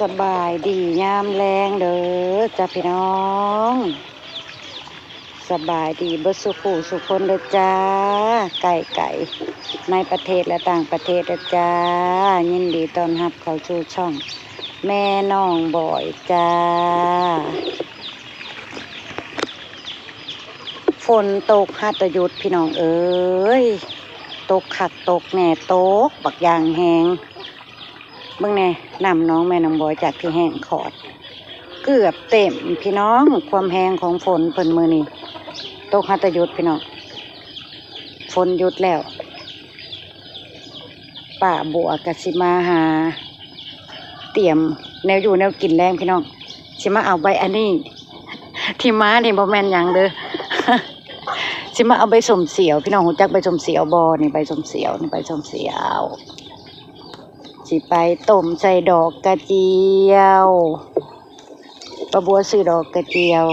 ສະບາຍດີຍາມແລງເດີຈ້າພີ່ນ້ອງ ສະບາຍດີເບິດສູ່ຜູ້ສູ່ຄົນເດີຈ້າ ໃກ້ໆ ໃນປະເທດ ແລະ ຕ່າງປະເທດເດີຈ້າ ຍິນດີຕ້ອນຮັບເຂົ້າສູ່ຊ່ອງແມ່ນ້ອງບອຍຈ້າ. ຝົນຕົກຫາແຕ່ຢຸດພີ່ນ້ອງເອີຍ ຕົກຄັກຕົກແນ່ ຕົກບັກຢ່າງແຮງ. ເບິ່ງແນ່ ນ້ຳໜອງແມ່ນ້ອງບອຍຈາກທີ່ແຫ້ງຂອດ ເກືອບເຕັມພີ່ນ້ອງ ຄວາມແຮງຂອງຝົນເພິ່ນມື້ນີ້ ຕົກຫາແຕ່ຢຸດພີ່ນ້ອງ ຝົນຢຸດແລ້ວ ປ້າບົວກະຊິມາຫາ ຕຽມແນວຢູ່ແນວກິນແລງພີ່ນ້ອງ ຊິມາເອົາໃບອັນນີ້ ທີ່ມານີ້ບໍ່ແມ່ນຫຍັງເດີ ຊິມາເອົາໃບສົ້ມສຽວ ພີ່ນ້ອງຮູ້ຈັກໃບສົ້ມສຽວບໍ່? ນີ້ໃບສົ້ມສຽວ ນີ້ໃບສົ້ມສຽວ ຊິໄປຕົ້ມໃສ່ດອກກະຈຽວ ປ້າບົວຊື້ດອກກະຈຽວ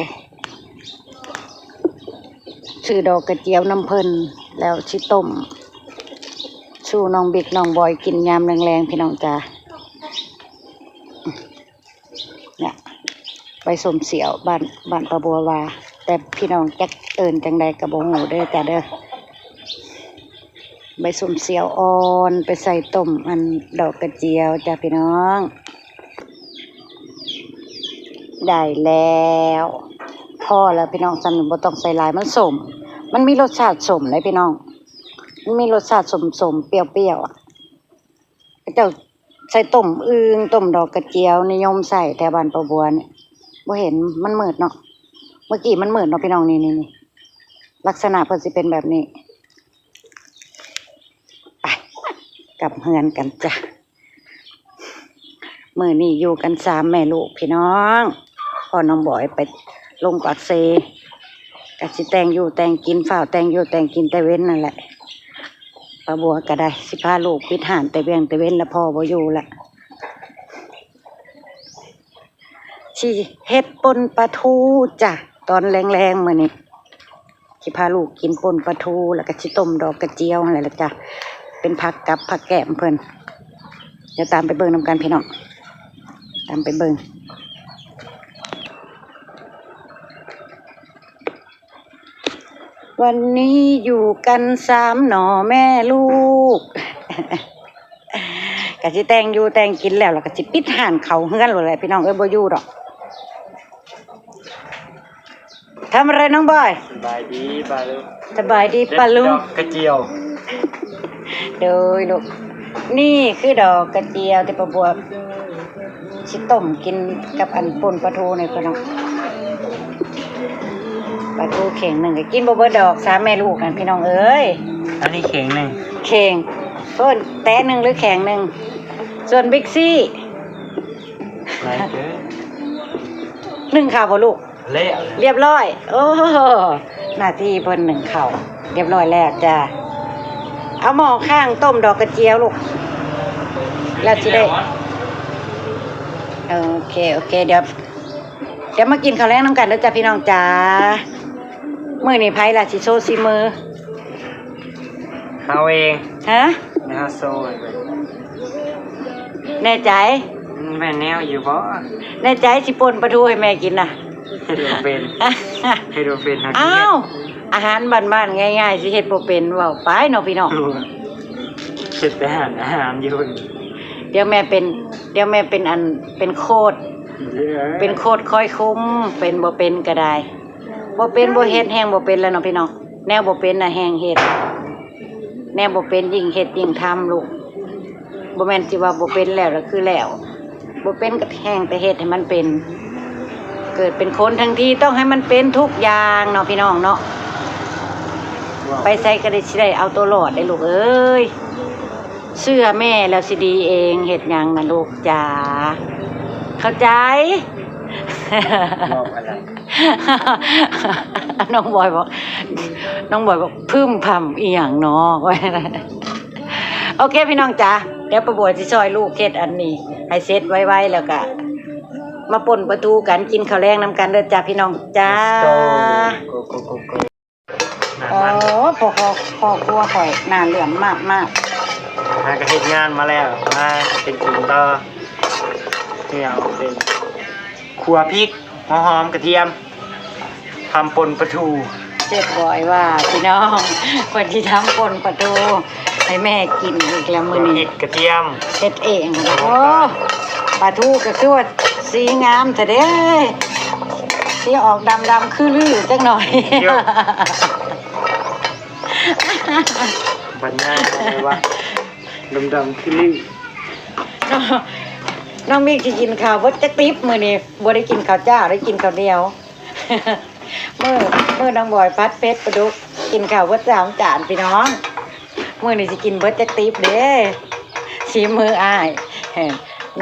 ຊື້ດອກກະຈຽວນຳເພິ່ນ ແລ້ວຊິຕົ້ມສູ່ນ້ອງບິກນ້ອງບອຍກິນຍາມແລງໆ ພີ່ນ້ອງຈ້າ. ເນຍ ໃບສົ້ມສຽວ ບ້ານ ບ້ານປ້າບົວວ່າ ແຕ່ພີ່ນ້ອງຈັກເອີ້ນຈັ່ງໃດກໍບໍ່ຮູ້ເດີຈ້າເດີ ໃບສົ້ມສຽວອ່ອນ ໄປໃສ່ຕົ້ມອັນດອກກະຈຽວຈ້າພີ່ນ້ອງ. ໄດ້ແລ້ວ ພໍແລ້ວພີ່ນ້ອງ ສ່ຳນີ້ບໍ່ຕ້ອງໃສ່ຫຼາຍ ມັນສົ້ມ ມັນມີລົດຊາດສົ້ມເດ້ພີ່ນ້ອງ ມັນມີລົດຊາດສົ້ມໆ ປ່ຽວໆ ອະ ເຂົາເຈົ້າໃສ່ຕົ້ມອຶ່ງ ຕົ້ມດອກກະຈຽວ ນິຍົມໃສ່ແຖວບ້ານປ້າບົວນີ້ ບໍ່ເຫັນ ມັນມືດເນາະ ເມື່ອກີ້ມັນມືດເນາະພີ່ນ້ອງ ນີ້ໆ ລັກສະນະເພິ່ນຊິເປັນແບບນີ້. ໄປ ກັບເຮືອນກັນຈ້າ ມື້ນີ້ຢູ່ກັນສາມແມ່ລູກພີ່ນ້ອງ ພໍ່ນ້ອງບອຍໄປລົງປາກເຊ ກະຊິແຕ່ງຢູ່ແຕ່ງກິນ ຟ້າວແຕ່ງຢູ່ແຕ່ງກິນແຕ່ເວັນນັ້ນແຫຼະ ປ້າບົວກະໄດ້ ຊິພາລູກປິດຮ້ານແຕ່ວຽງແຕ່ເວັນລະ ພໍ່ບໍ່ຢູ່ລະ. ຊິເຮັດປົ່ນປາທູຈ້າ ຕອນແລງໆ ມື້ນີ້ ຊິພາລູກກິນປົ່ນປາທູ ແລ້ວກະຊິຕົ້ມດອກກະຈຽວຫັ້ນແຫຼະຈ້າ ເປັນຜັກກັບຜັກແກ້ມເພິ່ນ ດຽວຕາມໄປເບິ່ງນຳກັນພີ່ນ້ອງ ຕາມໄປເບິ່ງ. ວັນນີ້ຢູ່ກັນສາມໜໍ່ແມ່ລູກ ກະຊິແຕ່ງຢູ່ແຕ່ງກິນແລ້ວ ແລ້ວກະຊິປິດຮ້ານເຂົ້າເຮືອນໂລດແຫຼະພີ່ນ້ອງເອີຍ ບໍ່ຢູ່ດອກ. ທຳອະໄລນ້ອງບອຍ? ສະບາຍດີປ້າລຸງ ສະບາຍດີປ້າລຸງ ເດັດດອກກະຈຽວ ໂດຍລູກ ນີ້ຄືດອກກະຈຽວທີ່ປ້າບົວຊິຕົ້ມກິນກັບອັນປົ່ນປາທູນີ້ພີ່ນ້ອງ ປາທູເຂ່ງໜຶ່ງກະກິນບໍ່ເບິດດອກ ສາມແມ່ລູກຫັ້ນພີ່ນ້ອງເອີຍ ອັນນີ້ເຂ່ງໜຶ່ງ ເຂ່ງ ໂອ້ຍ ແຕະໜຶ່ງຫຼືແຂ່ງໜຶ່ງ ສ່ວນບິກຊີ ໜຶ້ງເຂົ້າບໍ່ລູກ? ແລ້ວ ລຽບຮ້ອຍ ໂອ້ ໜ້າທີ່ເພິ່ນໜຶ້ງເຂົ້າລຽບຮ້ອຍແລ້ວຈ້າ ເອົາໝໍ້ຂ້າງຕົ້ມດອກກະຈຽວລູກ ແລ້ວຊິໄດ້ ໂອເຄ ໂອເຄ ດຽວ ດຽວມາກິນເຂົ້າແລງນຳກັນເດີຈ້າພີ່ນ້ອງຈ້າ ມື້ນີ້ໃຜລະຊິໂຊສີມື? ເຮົາເອງ ຮະ? ແນວໂຊ ແນ່ໃຈ? ແມ່ນແນວຢູ່ບໍ່? ແນ່ໃຈ ຊິປົ່ນປາທູໃຫ້ແມ່ກິນນະ ເຮັດບໍ່ເປັນ ເຮັດບໍ່ເປັນ ອ້າວ ອາຫານບ້ານໆ ງ່າຍໆ ຊິເຮັດບໍ່ເປັນ ເວົ້າໄປເນາະພີ່ນ້ອງ ເຮັດແຕ່ອາຫານ ອາຫານຢູ່ ດຽວແມ່ເປັນ ດຽວແມ່ເປັນອັນ ເປັນໂຄດ ເປັນໂຄດຄອຍຄຸມ ເປັນບໍ່ເປັນກະໄດ້ ບໍ່ເປັນບໍ່ເຮັດ ແຮງບໍ່ເປັນແລ້ວເນາະພີ່ນ້ອງ ແນວບໍ່ເປັນນະແຮງເຮັດ ແນວບໍ່ເປັນຍິ່ງເຮັດຍິ່ງທຳລູກ ບໍ່ແມ່ນຊິວ່າບໍ່ເປັນແລ້ວລະຄືແລ້ວ ບໍ່ເປັນກະແຮງແຕ່ເຮັດໃຫ້ມັນເປັນ ເກີດເປັນຄົນທັງທີຕ້ອງໃຫ້ມັນເປັນທຸກຢ່າງເນາະພີ່ນ້ອງເນາະ ໄປໃສກະໄດ້ ຊິໄດ້ເອົາໂຕລອດເດ້ລູກເອີຍ ເຊື່ອແມ່ແລ້ວຊິດີເອງ ເຮັດຫຍັງນະລູກຈ໋າ ເຂົ້າໃຈ ເວົ້າອະໄລ ນ້ອງບອຍບອກ ນ້ອງບອຍບອກ ພຶ້ມພຳອີ່ຫຍັງນໍ ໂອເຄພີ່ນ້ອງຈ໋າ ດຽວປ້າບົວຊິຊ່ອຍລູກເຮັດອັນນີ້ໃຫ້ເສັດໄວໆ ແລ້ວກະມາປົ່ນປາທູກັນ ກິນເຂົ້າແລງນຳກັນເດີຈ້າພີ່ນ້ອງຈ໋າ. ໂອ້ ພໍ່ ພໍ່ຄົວຂ້ອຍໜ້າເຫຼື້ອມມາກໆ ຫາກະເຮັດງານມາແລ້ວ ມາເຮັດກິນຕໍ່ ແນວເປັນ ຂົ້ວພິກ ຫົວຫອມ ກະທຽມ ທຳປົ່ນປາທູ. ເຊຟບອຍວ່າ ພີ່ນ້ອງ ເພິ່ນຊິທຳປົ່ນປາທູໃຫ້ແມ່ກິນອີກແລ້ວມື້ນີ້. ເຮັດກະທຽມ ເຮັດເອງ. ໂອ້ ປາທູກໍຄືວ່າສີງາມແທ້ເດ້ ສີອອກດຳໆ ຄືລືຈັກໜ້ອຍ. ບັນຍາຍວ່າ ດຳໆ ຄືລື. ນ້ອງມິກຊິກິນເຂົ້າເບິດຈັກຕິບມື້ນີ້ ບໍ່ໄດ້ກິນເຂົ້າຈ້າວ ໄດ້ກິນເຂົ້າໜຽວ. ມື້ ມື້ນ້ອງບອຍຜັດເຜັດປາດຸກ ກິນເຂົ້າເບິດສາມຈານພີ່ນ້ອງ. ມື້ນີ້ຊິກິນເບິດຈັກຕິບເດ້ ສີມືອ້າຍ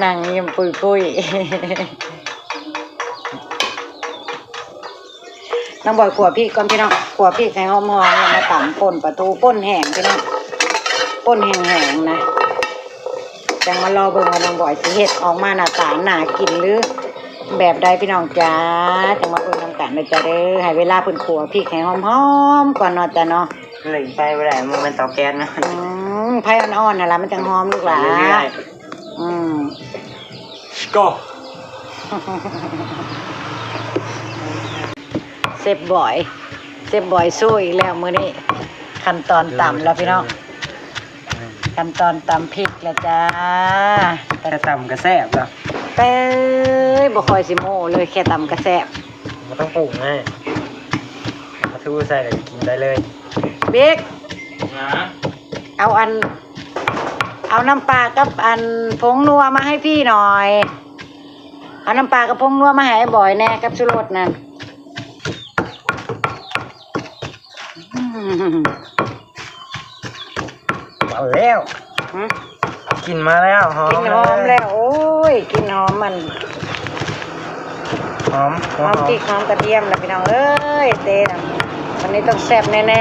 ນັ່ງຍິ້ມປຸ້ຍໆ. ນ້ອງບອຍຂົ້ວພິກກ່ອນພີ່ນ້ອງ ຂົ້ວພິກໃຫ້ຫອມໆ ແລ້ວມາຕຳປົ່ນປາທູ ປົ່ນແຫ້ງພີ່ນ້ອງ ປົ່ນແຫ້ງໆ ນະ. ຈັ່ງມາລໍເບິ່ງວ່ານ້ອງບອຍຊິເຮັດອອກມາໜ້າຕາໜ້າກິນ ຫຼື ແບບໃດພີ່ນ້ອງຈ້າ. ຈັ່ງມາເບິ່ງນຳກັນເດີຈ້າເດີ. ໃຫ້ເວລາເພິ່ນຂົ້ວພິກໃຫ້ຫອມໆ ກ່ອນເນາະຈ້າເນາະ. ເລັ່ງໄຟບໍ່ໄດ້ ມັນແມ່ນເຕົາແກັສເນາະ. ອືມ ໄຟອ່ອນໆ ຫັ້ນລະ ມັນຈັ່ງຫອມລູກຫຼາ. ໄປເລື້ອຍໆ ອືມ Let's go. ເຊຟບອຍ ເຊຟບອຍໂຊອີກແລ້ວມື້ນີ້. ຂັ້ນຕອນຕຳແລ້ວພີ່ນ້ອງ ຂັ້ນຕອນຕຳພິກແລ້ວຈ້າ. ແຄ່ຕຳກໍແຊບແລ້ວ ເອີຍ ບໍ່ຄ່ອຍຊິໂມ້ເລີຍ ແຄ່ຕຳກໍແຊບ ບໍ່ຕ້ອງປຸງເລີຍ ປາທູໃສ່ແລ້ວກິນໄດ້ເລີຍ. ບິກ ເອົາອັນ ເອົານ້ຳປາກັບອັນຜົງນົວມາໃຫ້ພີ່ໜ້ອຍ ເອົານ້ຳປາກັບຜົງນົວມາໃຫ້ອ້າຍບອຍແດ່ ກັບຊູລົດນັ້ນ. ມາແລ້ວ ຫຶ ກິ່ນມາແລ້ວ ຫອມ ກິ່ນຫອມແລ້ວ ໂອ້ຍ ກິ່ນຫອມມັນ ຫອມ ຫົວຫອມ ຫອມພິກ ຫອມກະທຽມແລ້ວພີ່ນ້ອງເອີຍ. ເຕ ວັນນີ້ຕ້ອງແຊບແນ່ໆ.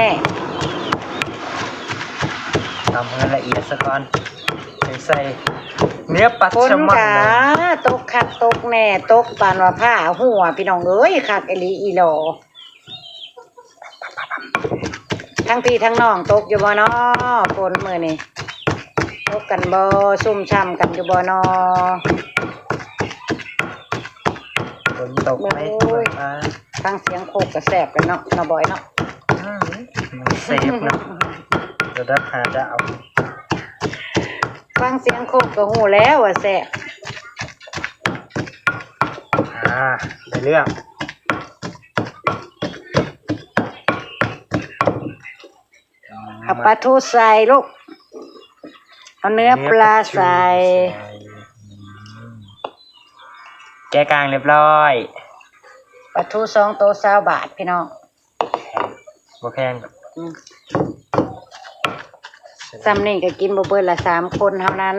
ຕຳໃຫ້ລະອຽດສະກ່ອນ ຈັ່ງໃສ່ເນື້ອປາແຊລມອນ. ຝົນກະຕົກຄັກຕົກແນ່ ຕົກປານວ່າຟ້າຮົ່ວ ພີ່ນ້ອງເອີຍ ຄັກອີ່ຫຼີອີ່ຫຼໍ. ທັງພີ່ທັງນ້ອງຕົກຢູ່ບໍ່ນໍ ຝົນມື້ນີ້ ຕົກກັນບໍ່ ຊຸ່ມຊ່ຳກັນຢູ່ບໍ່ນໍ? ຝົນຕົກໄໝ? ໂອ້ຍ ຟັງສຽງໂຄກກໍແຊບແລ້ວເນາະ ນ້ອງບອຍເນາະ. ອືມ ມັນເຊຟເນາະ ລະດັບຫ້າດາວ. ຟັງສຽງໂຄກກໍຮູ້ແລ້ວວ່າແຊບ. ອ່າ ໄດ້ເລື່ອງ. ເອົາປາທູໃສ່ລູກ ເອົາເນື້ອປາໃສ່. ແກະກ້າງຮຽບຮ້ອຍ. ປາທູສອງໂຕຊາວບາດ ພີ່ນ້ອງ. ບໍ່ແພງດອກ. ອືມ ຊ່ຳນີ້ກໍກິນບໍ່ເບິດລະ ສາມຄົນເທົ່ານັ້ນ.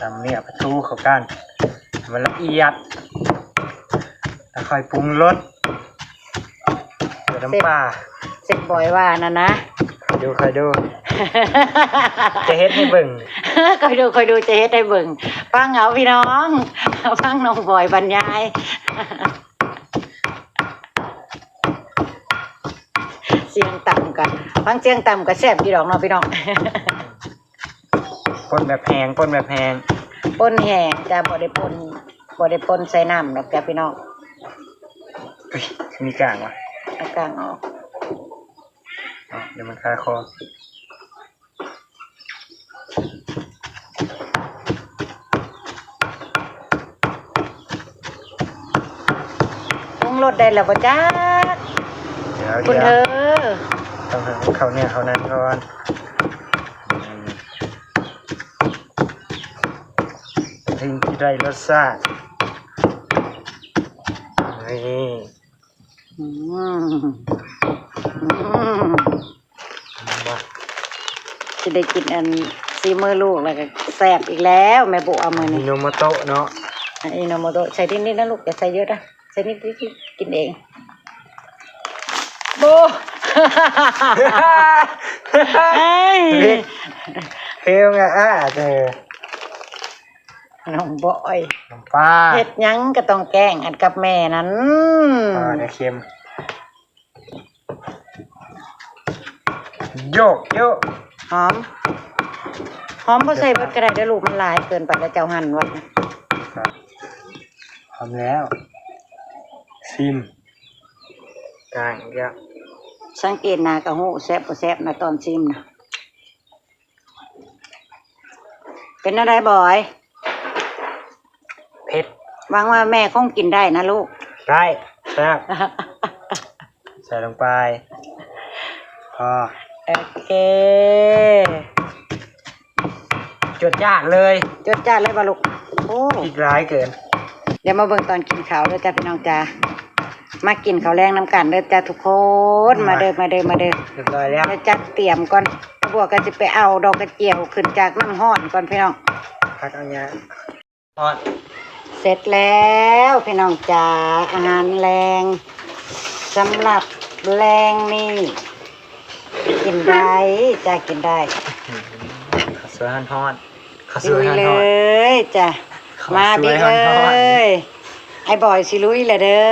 ຕຳເນື້ອປາທູເຂົ້າກັນ ໃຫ້ມັນລະອຽດ ແລ້ວຄ່ອຍປຸງລົດດ້ວຍນ້ຳປາ. ເຊຟບອຍວ່ານັ້ນນະ ຂ້ອຍດູ ຂ້ອຍດູ ຈະເຮັດໃຫ້ເບິ່ງ. ຂ້ອຍດູ ຂ້ອຍດູ ຈະເຮັດໃຫ້ເບິ່ງ. ຟັງເອົາພີ່ນ້ອງ ຟັງນ້ອງບອຍບັນຍາຍ. ສຽງຕ່ຳກະ ຟັງສຽງຕ່ຳກະແຊບຢູ່ດອກເນາະພີ່ນ້ອງ. ປົ່ນແບບແຫ້ງ ປົ່ນແບບແຫ້ງ ປົ່ນແຫ້ງຈ້າ ບໍ່ໄດ້ປົ່ນ ບໍ່ໄດ້ປົ່ນໃສ່ນ້ຳດອກຈ້າພີ່ນ້ອງ. ເອີຍ ມີກ້າງວະ ເອົາກ້າງອອກ ເອົາ ດຽວມັນຄາຄໍ. ປຸງລົດໄດ້ແລ້ວບໍ່ຈັກ? ດຽວ ເບິ່ງເດີ ຕ້ອງໃຫ້ມັນເຂົ້າເນື້ອເຂົ້າໜັງກ່ອນ. ອືມ ເຖິງຊິໄດ້ລົດຊາດ ນີ້. ອືມ ອືມ ຊິໄດ້ກິນອັນສີມືລູກແລ້ວກໍແຊບອີກແລ້ວ ແມ່ບຸເອົາມື້ນີ້. ອາຢິໂນໂມໂຕະເນາະ ອາຢິໂນໂມໂຕະ. ໃສ່ນິດໆ ນະລູກ ຢ່າໃສ່ເຍອະນະ ໃສ່ນິດໆ ກິນເອງ. ໂອ້ ເຮັດ ເຮັດຫຍັງອະ ເອີ ນ້ອງບອຍ ນ້ຳປາ ເຮັດຫຍັງກໍຕ້ອງແກ້ງອັນກັບແມ່ນັ້ນ. ປາແດ່ເຄັມ ໂຢກ ໂຢກ ຫອມ ຫອມບໍ່ໃສ່ເບິດກໍໄດ້ເດີລູກ ມັນຫຼາຍເກີນໄປແລ້ວ ເຈົ້າຫັ່ນໄວ້. พร้อมแล้ว ชิม ต่างอีกแล้ว สังเกตหน้าก็ฮู้แซ่บบ่แซ่บนะ ตอนชิมนะ เป็นแนวใดบอย เผ็ด หวังว่าแม่คงกินได้นะลูก ได้ แซ่บ ใส่ลงไป พอ โอเค จวดจ้าดเลย จวดจ้าดเลยบ่ลูก โอ้ พริกหลายเกิน เดี๋ยวมาเบิ่งตอนกินข้าวเด้อจ้าพี่น้องจ้า มากินข้าวแลงนำกันเด้อจ้าทุกคน มา มาเด้อ มาเด้อ มาเด้อ เรียบร้อยแล้ว เดี๋ยวจัดเตรียมก่อน บัวก็สิไปเอาดอกกระเจียวขึ้นจากน้ำร้อนก่อนพี่น้อง พักเอาเนี้ย ทอด เสร็จแล้วพี่น้องจ๋า อาหารแลงสำหรับแลงนี้ กินได้จ้า กินได้ ข้าวสวยฮ้อนๆ ข้าวสวยฮ้อนๆ ลุยเลยจ้า ข้าวสวยฮ้อนๆ มาบิ๊กเอ้ย ไอ้บอยสิลุยแล้วเด้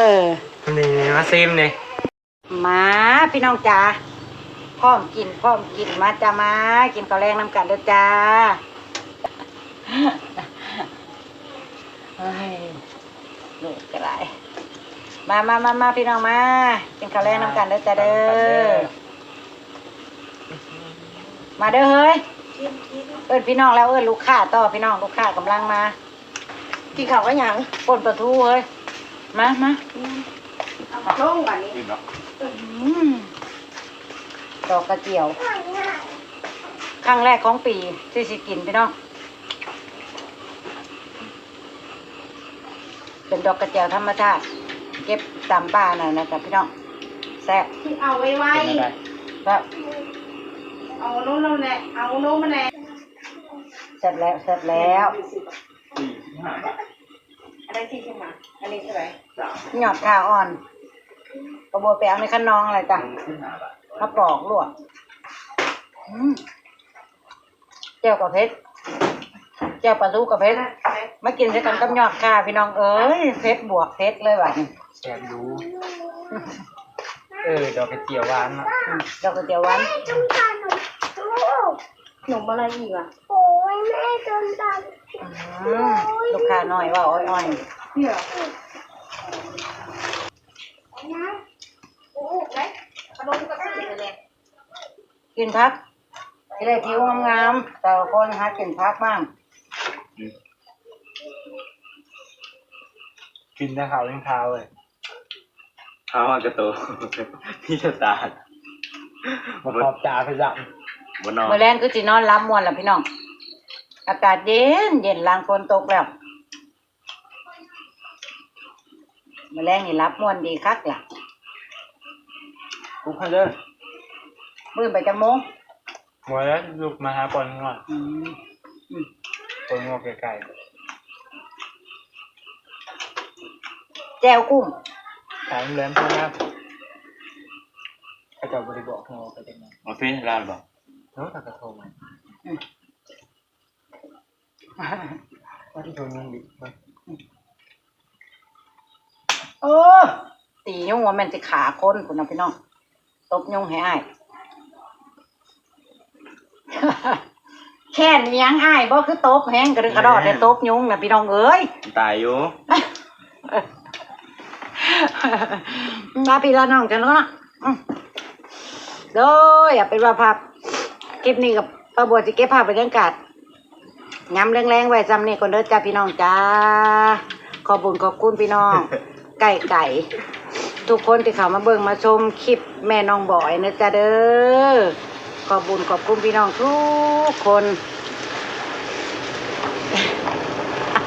อ นี่ มาซิมนี่ มาพี่น้องจ๋า พร้อมกิน พร้อมกิน มาจ้า มากินข้าวแลงนำกันเด้อจ้า เฮ้ย ลูกก็ได้ มา มา มา มา พี่น้องมา กินข้าวแลงนำกันเด้อจ้าเด้อ มาเด้อเฮ้ย เอิ้นพี่น้องแล้ว เอิ้นลูกค้าต่อ พี่น้อง ลูกค้ากำลังมา กินข้าวกับหยัง ป่นปลาทูเฮ้ย มา มา เอาลงบัดนี้ อืม ดอกกระเจียว ครั้งแรกของปีที่สิกินพี่น้อง เป็นดอกกระเจียวธรรมชาติ เก็บตามป่านั่นนะจ๊ะพี่น้อง แซ่บ เอาไว้ไว้ เป็นอะไร แซ่บ เอาลงนั่นแหละ เอาลงมาแหละ แซ่บแล้ว แซ่บแล้ว อันนี้สี่สิบห้า อันนี้เท่าไหร่ ยอดข่าอ่อน ก็บ่ไปเอาในคันนองอะไรจ้ะ มาปอกลวก อืม แจ่วก็เผ็ด แจ่วปลาทูก็เผ็ด มากินใส่กันกับยอดข่าพี่น้องเอ้ย เผ็ดบวกเผ็ดเลยว่ะ แซ่บอยู่ เออ ดอกกระเจียวหวานเนาะ อืม ดอกกระเจียวหวาน หนมอะไรอีกอ่ะ โอ้ยแม่จนตาย อืม ลูกค้าน้อยเว้าอ้อยๆ เนี่ย นะ โอ้โห ไหน ขนมก็ซื้อเลย กินผัก สิได้ผิวงามๆ แต่ละคนหากินผักบ้าง อืม กินแต่ข้าวยังขาวเลย ขาวฮอดกะโต มีแต่ตาด บ่ขอบตาไปซ้ำ บ่นอน มื้อแลงคือสินอนหลับม่วนล่ะพี่น้อง อากาศเย็นเย็น หลังฝนตกแล้ว มื้อแลงนี่หลับม่วนดีคักล่ะ ปลุกให้เด้อ มื้อไปจักโมง บ่แล้ว ลุกมาหาป่อนงัว อืม อืม ป่อนงัวไกลๆ แจ่วกุ้ง ถามโรงแรมโทรมา เขาเจ้าบ่ได้บอกเฮาว่าไปจังได๋ เอาเฟซให้ลาวหรือเปล่า เนาะ ถ้าก็โทรมา อืม โอ้ ตียุงว่าแม่นสิฆ่าคนพุ้นน่ะพี่น้อง ตบยุงให้อ้าย แค้นอิหยังอ้ายบ่ คือตบแฮงกระดึกกระดอด แหม แต่ตบยุงน่ะพี่น้องเอ้ย ตายอยู่ มาพี่ละน้องจังเนาะ อืม โดย เอาเป็นว่าภาพ คลิปนี้กับป้าบัวสิเก็บภาพบรรยากาศ ยามแลงๆ ไว้ส่ำนี้ก่อนเด้อจ้าพี่น้องจ้า ขอบบุญขอบคุณพี่น้อง ไกลๆ ทุกคนที่เข้ามาเบิ่งมาชมคลิปแม่น้องบอยนะจ้าเด้อ ขอบบุญขอบคุณพี่น้องทุกคน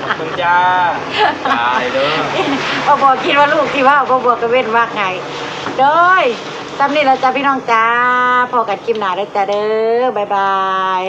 ขอบคุณจ้า ตายเด้อ ป้าบัวคิดว่าลูกสิเว้า ป้าบัวก็เว้นวรรคให้ โดย ส่ำนี้ล่ะจ้าพี่น้องจ้า พ้อกันคลิปหน้าเด้อจ้าเด้อ บ๊ายบาย